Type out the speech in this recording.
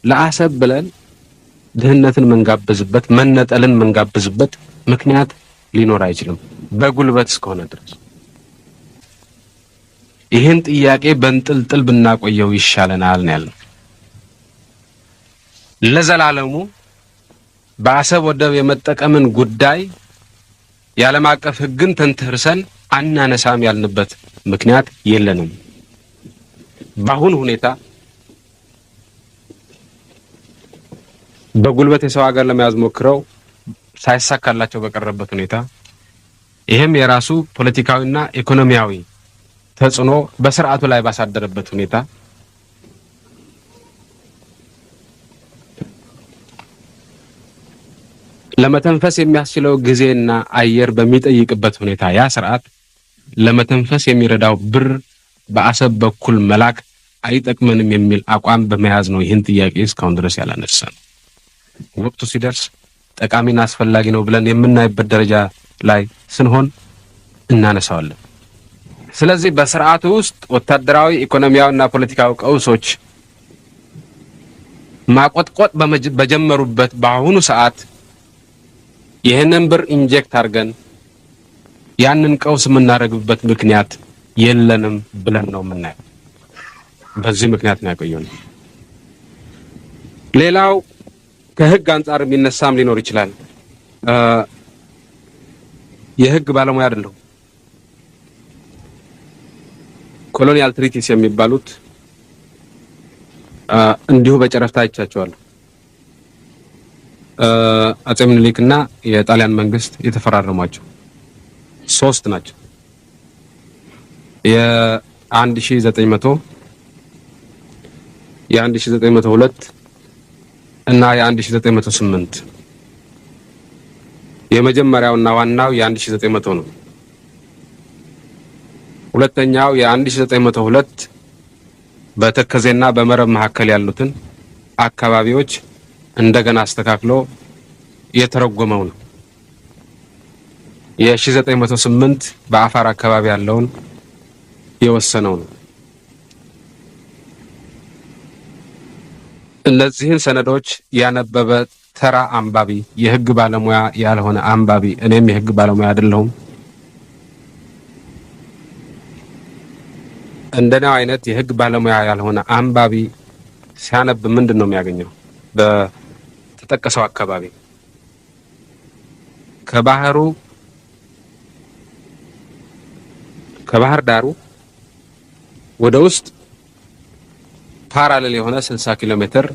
ለአሰብ ብለን ድህነትን መንጋብዝበት መነጠልን መንጋብዝበት ምክንያት ሊኖር አይችልም በጉልበት እስከሆነ ድረስ። ይህን ጥያቄ በእንጥልጥል ብናቆየው ይሻለናል ነው ያልነው። ለዘላለሙ በአሰብ ወደብ የመጠቀምን ጉዳይ የዓለም አቀፍ ሕግን ተንተርሰን አናነሳም ያልንበት ምክንያት የለንም። በአሁን ሁኔታ በጉልበት የሰው ሀገር ለመያዝ ሞክረው ሳይሳካላቸው በቀረበት ሁኔታ ይሄም የራሱ ፖለቲካዊና ኢኮኖሚያዊ ተጽዕኖ በስርዓቱ ላይ ባሳደረበት ሁኔታ ለመተንፈስ የሚያስችለው ጊዜና አየር በሚጠይቅበት ሁኔታ ያ ስርዓት ለመተንፈስ የሚረዳው ብር በአሰብ በኩል መላክ አይጠቅመንም የሚል አቋም በመያዝ ነው ይህን ጥያቄ እስካሁን ድረስ ያላነሳነው። ወቅቱ ሲደርስ ጠቃሚና አስፈላጊ ነው ብለን የምናይበት ደረጃ ላይ ስንሆን እናነሳዋለን። ስለዚህ በስርዓቱ ውስጥ ወታደራዊ፣ ኢኮኖሚያዊና ፖለቲካዊ ቀውሶች ማቆጥቆጥ በጀመሩበት በአሁኑ ሰዓት ይህንን ብር inject አድርገን ያንን ቀውስ የምናደርግበት ምክንያት የለንም ብለን ነው የምናየው። በዚህ ምክንያት ነው ያቆየነው። ሌላው ከህግ አንጻር የሚነሳም ሊኖር ይችላል። የህግ ባለሙያ አይደለሁም። Colonial treaties የሚባሉት እንዲሁ በጨረፍታ አይቻቸዋለሁ። አጼ ምኒልክና የጣሊያን መንግስት የተፈራረሟቸው ሶስት ናቸው። የ1900፣ የ1902 እና የ1908። የመጀመሪያውና ዋናው የ1900 ነው። ሁለተኛው የ1902 በተከዜና በመረብ መካከል ያሉትን አካባቢዎች እንደገና አስተካክሎ የተረጎመው ነው። የ1908 በአፋር አካባቢ ያለውን የወሰነው ነው። እነዚህን ሰነዶች ያነበበ ተራ አንባቢ፣ የህግ ባለሙያ ያልሆነ አንባቢ፣ እኔም የህግ ባለሙያ አይደለሁም፣ እንደኔው አይነት የህግ ባለሙያ ያልሆነ አንባቢ ሲያነብ ምንድን ነው የሚያገኘው? በተጠቀሰው አካባቢ ከባህሩ ከባህር ዳሩ ወደ ውስጥ parallel የሆነ 60 ኪሎ ሜትር